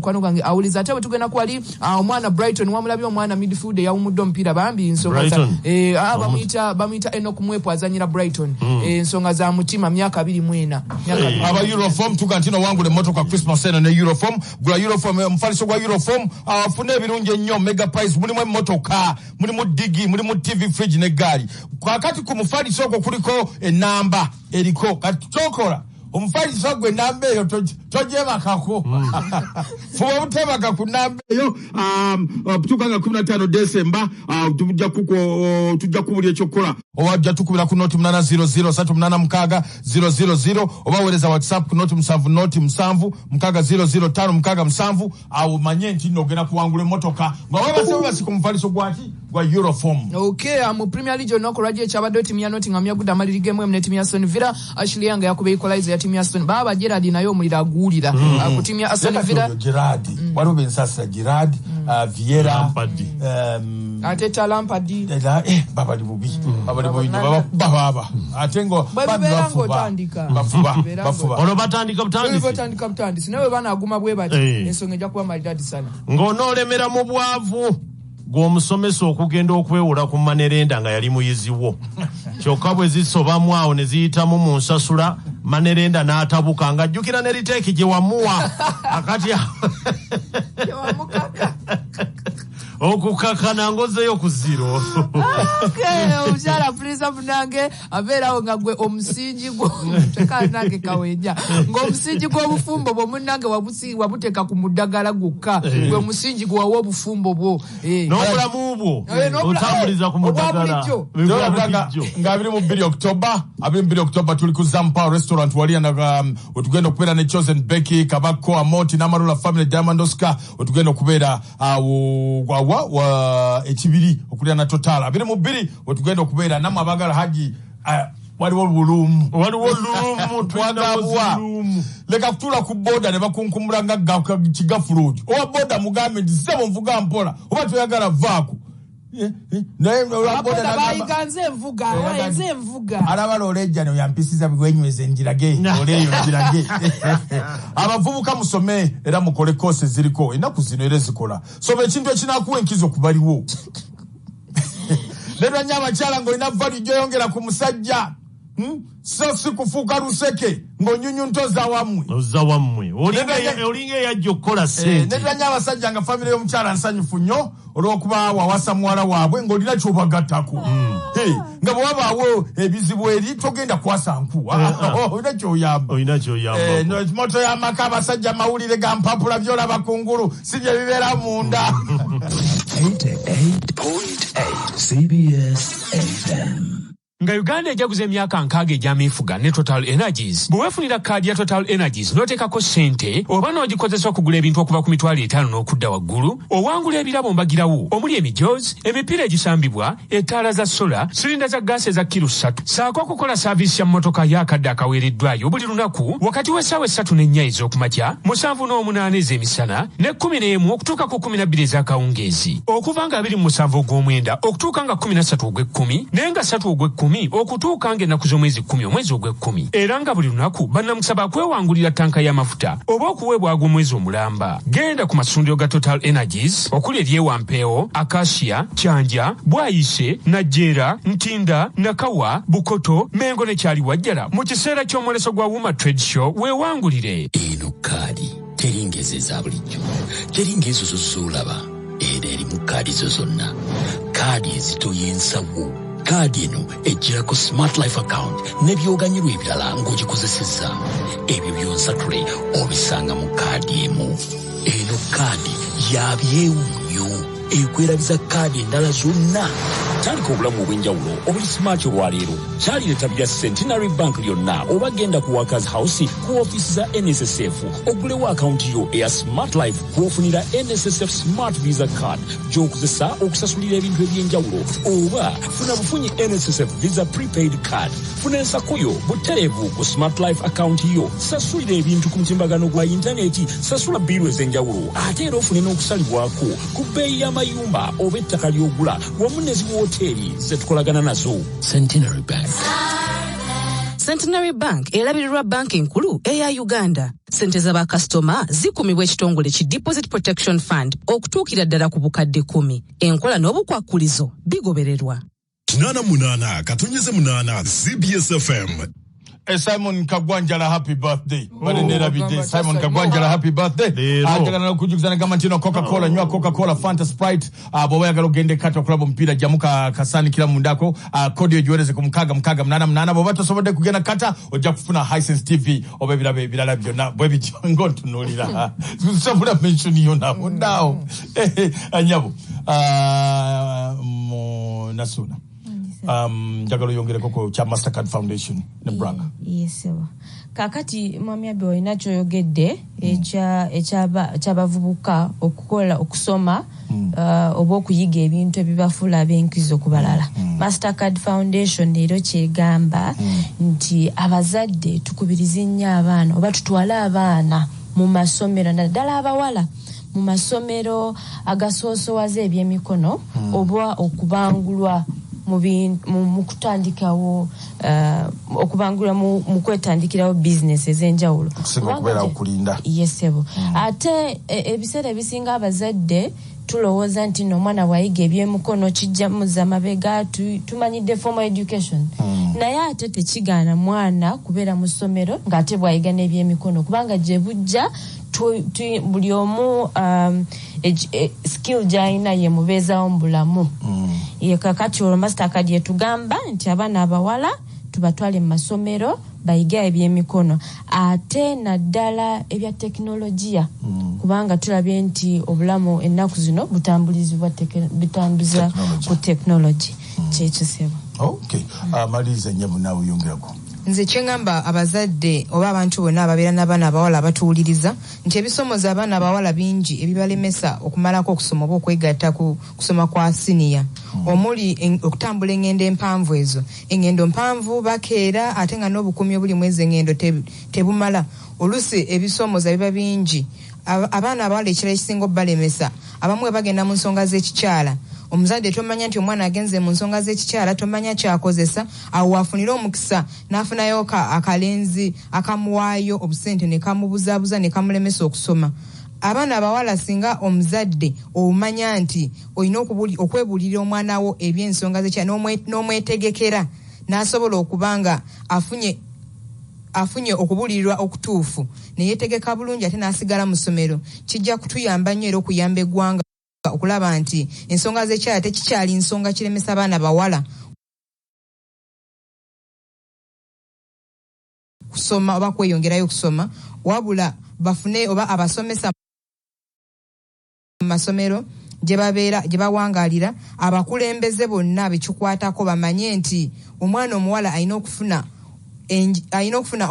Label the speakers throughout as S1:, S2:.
S1: Mukwano gwange awuliza ate bwe tugenda kwali omwana Brighton wamulabye, omwana midfield eyawumudde omupiira bambi ensonga za
S2: Brighton?
S1: Bamuyita Enock Mwepu, azanyira Brighton. Ensonga za mutima, myaka 24, myaka
S3: Aba Euroform tuga nti nowangula emmotoka Christmas eno ne Euroform. Gula Euroform, omufaliso gwa Euroform, afune ebirungi ennyo, mega prize. Mulimu emmotoka, mulimu digi, mulimu TV, fridge n'eggaali. Kakati ku mufaliso ogwo kuliko enamba eriko. Kati kyokola, omufaliso gwe enamba eyo togyebakako, fuba obutebaka ku namba eyo. Tuuka nga 15 Desemba, tujja kubuli ekyokukola. Oba ojja tukubira ku 0800 386 000, oba weereza WhatsApp ku 070 0 7 6 005 67. Awo manye nti nno ogenda kuwangula emmotoka nga webase webasi ku mufaliso gwaki? Gwa Euroform.
S1: Okay, mu Premier League olunaku olwajja ekyabaddeyo, ttiimu ya Nottingham yagudde amaliri g'emu emu ne ttiimu ya Aston Villa. Ashley Young yakuba equalizer ya ttiimu ya Aston. Baaba Gerrard naye omuliro aguwulira ku ttiimu ya Aston Villa.
S3: Gerrard, waliwo bensasira Gerrard, Vieira.
S2: Lampard.
S1: Arteta, Lampard.
S3: Era, babali bubi, babali bubi nnyo, babaaba ate nga
S1: Bwe
S3: bambi
S1: bibeera
S3: bafuba.
S1: ng'otandika.
S3: Bafuba.
S1: Bibeera
S3: Bafuba.
S2: Olwo batandika butandisi.
S1: Batandika butandisi, naye bwe banaaguma bwe bati, ensonga ejja kuba maridadi sana.
S2: Ng'onoolemera mu bwavu gw'omusomesa okugenda okwewola ku money lender nga yali muyizi wo, kyokka bwe zisobamu awo ne ziyitamu mu nsasula, money lender n'atabuka ng'ajjukira ne retake gye wamuwa akati.
S1: Tewamukaka.
S2: Okukakana ngozeyo ku zero.
S1: Okay, omukyala Pulisa munange abeerawo nga gwe omusingi gwo teka nange kawenja ng'omusingi gw'obufumbo bwo munnange wabuteeka ku muddagala gwokka, gwe musingi gwe wawa obufumbo bwo.
S2: N'obulamu bwo otambuliza ku
S1: obwa
S2: muddagala.
S1: bulijjo.
S2: Obwa
S3: nga
S2: bulijjo.
S3: Nga 22 October, 22 October tuli ku Zampower Restaurant wali wetugenda okubeera ne Chosen Becky Kabako Amoti n'Amarula Family, Diamond Oscar, wetugenda okubeera awo wawa wa ekibiri okulira na Total. 22 wetugenda okubeera nammwe abagala haji, waliwo bulumu.
S2: Waliwo lumu.
S3: Twagabwa.
S2: Lumu.
S3: Leka kutuula ku boda ne bakunkumula nga kigafuluuti. Owa boda mugambe nti, "Ssebo, nvuga mpola," oba toyagala vaako. Naye owa boda
S1: Ababoda
S3: n'agamba-
S1: bayiga nze envuga. Nze envuga.
S3: Alaba lolejja no yampisiza bwenyweze njirage oleeyo njirage. Abavubuka musome era mukole course ziriko ennaku zino era zikola. Soma ekintu ekinakuwa enkizo kubaliwo. Leero nnyo abakyala ng'olina value gy'oyongera ku musajja. So si kufuuka luseke ng'onyunyunta oza wammwe.
S2: Ozza wammwe. Olinga eyajja okukola sente.
S3: Nedda nnyo abasajja nga famire y'omukyala nsanyufu nnyo olw'okuba wawasa muwala waabwe ng'olina ky'obagattako. Nga bwe wabaawo ebizibu eri togenda kwasa nku, olina ky'oyamba.
S2: Olina kyoyambako.
S3: No, moto y'amaka abasajja mawulire ga mpapula, byolaba kungulu si bye bibeera munda.
S4: 88.8 CBS FM.
S5: Nga Uganda ejaguza emyaka 60 egy'ameefuga ne Total Energies, bwe weefunira kaadi ya Total Energies n'oteekako ssente oba n'ogikozesa okugula ebintu okuva ku 50,000 n'okudda waggulu, owangula ebirabo mbagirawo omuli emijoozi, emipiira egisambibwa, ettaala za sola, sirinda za gaasi eza kiro 3, saako okukola saaviisi ya mmotoka y'akadde akaweereddwayo buli lunaku wakati w'essaawa 3 n'ennya ez'okumakya, 7 n'omunaana ez'emisana ne 11 okutuuka ku 12 ez'akawungeezi, okuva nga 27 ogw'omwenda okutuuka nga 13 ogw'ekkumi, naye nga 3 ogw'ekkumi okutuuka ng'ennaku z'omwezi 10 omwezi ogw'ekkumi. Era nga buli lunaku bannamukisa bakwewangulira tanka y'amafuta oba okuweebwaga omwezi omulamba. Genda ku masundiro ga Total Energies okuli eryewampeewo, Acacia, Kyanja, Bwayise, Najjeera, Ntinda, Nakawa, Bukoto, Mengo ne Kyaliwajjala mu kiseera ky'omwoleso gwa UMA Trade Show weewangulire.
S4: Eno kaadi teringa ezo eza bulijjo, teringa ezo zo z'olaba, era erimu kaadi zo zonna, kaadi ezitoya ensawo. Kaadi eno ejjirako Smart Life account n'ebyoganyulwa ebirala ng'ogikozesezza. Ebyo byonsatule obisanga mu kaadi emu. Eno kaadi ya byewuunyo, ekwerabiza kaadi endala zonna. Tandika obulamu obw'enjawulo obuli smart olwaleero. Kyalira ettabi lya Centenary Bank lyonna oba genda ku Workers House ku ofiisi za NSSF ogulewo akawunti yo eya Smart Life kw'ofunira NSSF Smart Visa Card gy'okozesa okusasulira ebintu eby'enjawulo, oba funa bufunyi NSSF Visa Prepaid Card. Funa ensako yo butereevu ku Smart Life account yo. Sasulira ebintu ku mutimbagano gwa yintaneti, sasula biiru ez'enjawulo, ate era ofune n'okusalibwako ku bbeeyi y'amayumba oba ettaka ly'ogula wamu ne ziwooteeri zetukolagana nazo. Centenary Bank.
S6: Centenary Bank erabirirwa banka enkulu eya Uganda. Sente z'abakasitoma zikumibwa ekitongole ki Deposit Protection Fund okutuukira ddala ku bukadde 10. Enkola n'obukwakkulizo bigobererwa.
S7: 88.8 CBS FM.
S3: Simon Kagwanjala, happy birthday. Bale nerabidde. Simon Kagwanjala, happy birthday.
S2: Leero.
S3: Njagala n'okujjukiza nagamba nti no Coca-Cola, nywa Coca-Cola, Fanta, Sprite. Bw'oba oyagala ogende kata okulaba omupiira, jjamu kasaanikira mundako. Kodi ogiweereze ku 6688. Bw'oba tosobodde kugenda kata, ojja kufuna Hisense TV oba ebirabo ebirala byonna bwe bityo ng'otunuulira. Sabula mention yonna naawo. Nyabo. Mu Nasuna. Njagala oyongereko ku kya Mastercard Foundation ne BRAC.
S8: Yes, sir. Kakati mwami Abe, olina kyoyogedde ekyabavubuka okukola, okusoma oba okuyiga ebintu ebibafuula ab'enkizo ku balala. Mastercard Foundation leero kyegamba nti abazadde tukubirize nnyo abaana oba tutwale abaana mu masomero, naddala abawala, mu masomero agasoosowaza ebyemikono oba okubangulwa mu kutandikawo, okubangulwa mu kwetandikirawo bizinesi ez'enjawulo.
S3: Okusinga
S8: Kubanga
S3: okubeera okulinda.
S8: Yes, ssebo. Ate ebiseera ebisinga abazadde tulowooza nti nno omwana bw'ayiga ebyemukono kijja muzza mabega, tumanyidde formal education. Naye ate tekigaana mwana kubeera mu ssomero ng'ate bw'ayiga n'ebyemikono, kubanga gye bujja buli omu skill gy'alina ye mubeezawo mu bulamu. Ye kakati olwo Mastercard yetugamba nti abaana abawala tubatwale mu masomero bayige ebyemikono, ate naddala ebya tekinologiya, kubanga tulabye nti obulamu ennaku zino butambulizibwa butambuza
S3: Technology.
S8: ku tekinologi. Kyekyo, ssebo.
S3: Okay. Maliriza nnyabo, naawe oyongerako.
S9: Nze kyeŋŋamba abazadde oba abantu bonna ababeera n'abaana abawala abatuwuliriza nti ebisomoza abaana abawala bingi ebibalemesa okumalako okusoma oba okwegatta ku kusoma kwa siniya, omuli okutambula eŋŋendo empanvu. Ezo eŋŋendo mpanvu, bakeera, ate nga n'obukuumi obuli mu ezo eŋŋendo tebumala. Oluusi ebisomoza biba bingi. Abaana abawala ekirala ekisinga obbalemesa, abamu bwe bagenda mu nsonga z'ekikyala, omuzadde tomanya nti omwana agenze mu nsonga z'ekikyala, tomanya kyakozesa. Awo wafunire omukisa n'afunayo akalenzi akamuwaayo obusente ne kamubuzaabuza ne kamulemesa okusoma. Abaana abawala, singa omuzadde omanya nti olina okwebuulirira omwana wo eby'ensonga z'ekyala n'omwetegekera n'asobola okuba nga afunye okubuulirirwa okutuufu ne yeetegeka bulungi ate n'asigala mu ssomero, kijja kutuyamba nnyo era okuyamba eggwanga okulaba nti ensonga z'ekyala tekikyali nsonga kiremesa abaana bawala kusoma oba kweyongerayo okusoma, wabula bafune oba abasomesa mu masomero gye babeera, gye bawangaalira, abakulembeze bonna bekikwatako bamanye nti omwana omuwala alina okufuna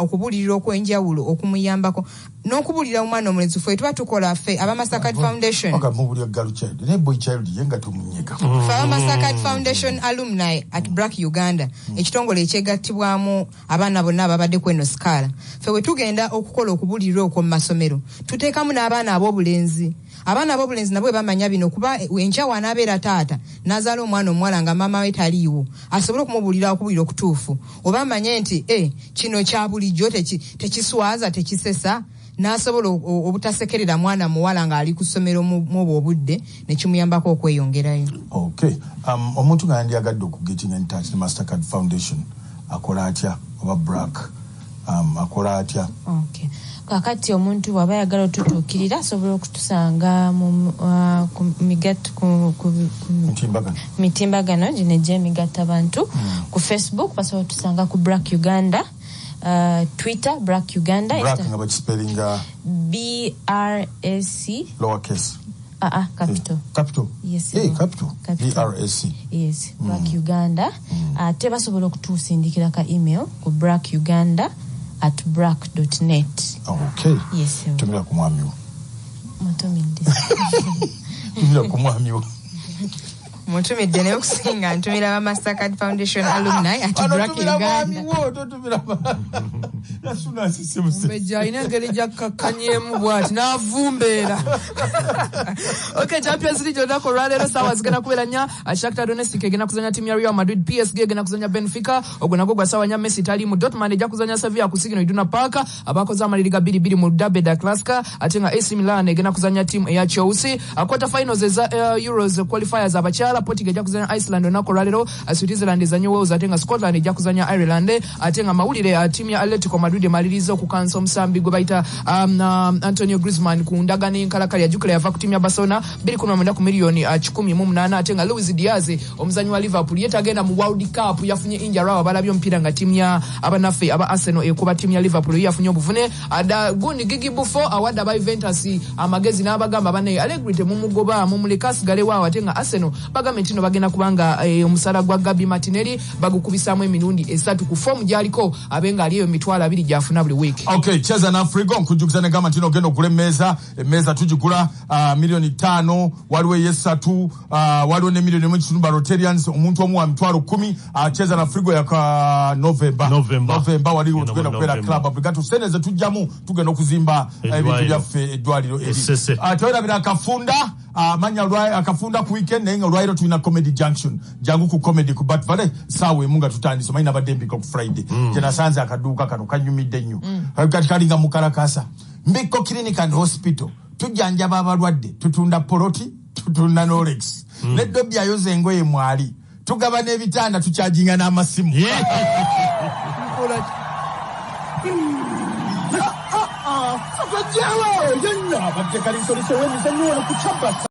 S9: okubuulirira okw'enjawulo okumuyambako n'okubuulira omwana omulenzi. Ffe tuba tukola, ffe aba Mastercard Foundation,
S3: Oga mubulya girl child naye boy child ye nga tumunyega.
S9: Ffe aba Mastercard Foundation Alumni at BRAC Uganda, ekitongole ekyegattibwamu abaana bonna ababadde ku eno sikaala, ffe bwe tugenda okukola okubuulirira okwo mu masomero, tuteekamu n'abaana ab'obulenzi. Abaana ab'obulenzi nabo bwe bamanya bino, kuba enkya wanaabeera taata n'azaala omwana omuwala nga maama we taliiwo, asobole okumubuulira okubuulira okutuufu oba amanye nti kino kya bulijjo, tekiswaza, tekisesa, n'asobola obutasekerera mwana muwala ng'ali ku ssomero mu obwo obudde, ne kimuyambako okweyongerayo.
S3: Okay. Omuntu nga yandyagadde okugetting in touch ne Mastercard Foundation akola atya, oba BRAC akola atya?
S8: Okay. Kakati omuntu bw'aba ayagala otutuukirira, asobola okutusanga mu ku migat- ku- ku- ku-
S3: Mitimbagano.
S8: Mitimbagano gino egy'emigatta bantu. Ku Facebook basobola otusanga ku BRAC Uganda, Twitter BRAC Uganda.
S3: BRAC nga bakispelinga?
S8: BRAC.
S3: Lower case?
S8: Capital.
S3: Capital.
S8: Yes,
S3: Hey,
S8: sir.
S3: capital.
S8: Capital.
S3: BRAC.
S8: Yes, BRAC Uganda. Ate basobola okutusindikira ka email ku bracuganda@brac.net.
S3: Okay.
S8: Yes, sir.
S3: Tumira ku mwami wo.
S8: Mutumidde.
S3: Tumira ku mwami wo.
S9: Mutumidde, naye okusinga ntumira ba Mastercard Foundation alumni at
S3: Wano
S9: Brack
S3: otumira mwami
S9: Uganda.
S3: wo, totumira Yasuna asisimuse.
S1: Mbejja alina engeri gyakkakkanyemu bw'ati n'avumbeera. Okay, Champions League olunaku olwaleero saawa zigenda kubeera 4. Shakhtar Donetsk egenda kuzanya timu ya Real Madrid, PSG egenda kuzanya Benfica, ogwo nagwo gwa saawa 4. Messi taliimu. Dortmund ejja kuzanya Sevilla ku Signal Iduna Park, abakoze amaliri ga 2-2 mu Derby da Classica, ate nga AC Milan egenda kuzanya timu eya Chelsea. Quarter finals eza Euros qualifiers abakyala, Portugal ejja kuzanya Iceland olunaku olwaleero, Switzerland ezanye Wales, ate nga Scotland ejja kuzanya Ireland. Ate nga mawulire, tiimu ya Atletico Madrid emaliriza okukansa omusambi gwe bayita Antonio Griezmann ku ndagaano y'enkalakali. Ajjukira yava ku tiimu ya Barcelona 219 ku miliyoni 108. Ate nga Luis Diaz, omuzanyi wa Liverpool, ye tagenda mu World Cup, yafunye injury. Awo abalabye omupiira nga tiimu ya abanaffe aba Arsenal ekuba tiimu ya Liverpool, ye yafunye obuvune. Ada gundi Gigi Buffon awadde aba Juventus amagezi n'abagamba, bane Allegri temumugoba, mumuleka asigale waawo. Ate nga Arsenal bagambye nti no bagenda kubanga omusala gwa Gabi Martinelli bagukubisaamu emirundi 3 ku foomu gy'aliko, abe nga aliyo 20,000 gy'afuna buli wiiki.
S3: Okay, cheza na Afrigo. Nkujukiza negamba nti ogenda ogula emmeeza. Emmeeza tugigula miliyoni 5, waliwo eyesatu, waliwo ne miliyoni 1.5. Ba Rotarians, omuntu omu wa 10,000. Cheza na Afrigo yaka November.
S2: November.
S3: November waliwo
S2: Genda
S3: tugenda
S2: mu
S3: kubeera
S2: November.
S3: Club Obrigado. Sente ze tujjamu tugenda okuzimba ebintu
S2: Eddwaliro.
S3: byaffe, eddwaliro eri.
S2: Essese.
S3: Tewerabira akafunda, manya akafunda ku weekend, naye nga olwaliro tulina Comedy Junction. Jangu ku comedy ku Bat Valley saawa 1 nga tutandise. Omanyi nabadde mbika ku Friday, gye nasanze akaduuka kano kanyumidde nnyo. Kati kalinga mukalakasa. Mbikko Clinic and Hospital, tujjanjaba abalwadde, tutunda poloti, tutunda nolex, ne dobbi ayoza engoye mwali, tugaba n'ebitanda, tukyajinga n'amasimu.
S10: Tojjawo yenna abadde kaliisoliso w'emizannyo wano ku Kyabasa.